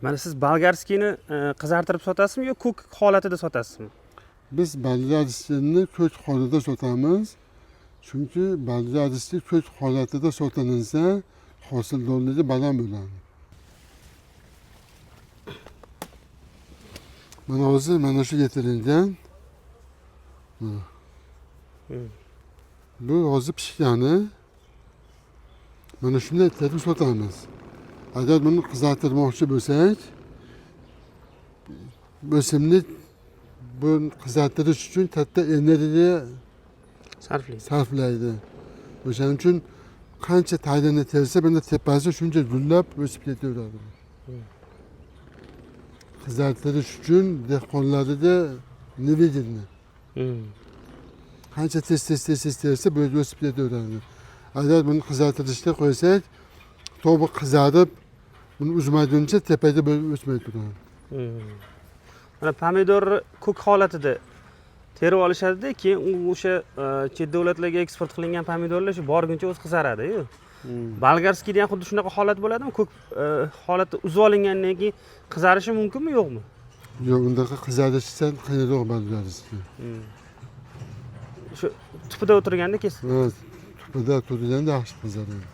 Mana siz bolgarskiyni qizartirib sotasizmi yo ko'k holatida sotasizmi? Biz bolgarskiyni ko'k holida sotamiz. Chunki bolgarskiy ko'k holatida sotilinsa, hosildorligi baland bo'ladi. Mana hozir mana shu yetirilgan. Mana. Bu hozir pishgani. Mana shunday terib sotamiz. Agar buni qizartirmoqchi bo'lsak, o'simlik buni qizartirish uchun katta energiya sarflaydi. Sarflaydi. O'shaning uchun qancha tagini tersa, buni tepasi shuncha gullab o'sib ketaveradi. Qizartirish uchun dehqonlarga невыгодно. Qancha tez tez tez tez tersa, bu o'sib ketaveradi. Agar buni qizartirishga qo'ysak, to'g'ri qizarib, buni uzmaguncha tepaga bu o'smay turadi. Mana pomidorni ko'k holatida terib olishadida, keyin u o'sha chet davlatlarga eksport qilingan pomidorlar shu borguncha o'zi qizaradi-yu. Bolgarskiyda ham xuddi shunaqa holat bo'ladimi? Ko'k holatda uzib olingandan keyin qizarishi mumkinmi, yo'qmi? Yo'q, undaqa qizarishi sal qiyinroq bolgarskiy. Shu tupida o'tirganda kes. Ha, tupida turganda yaxshi qizaradi.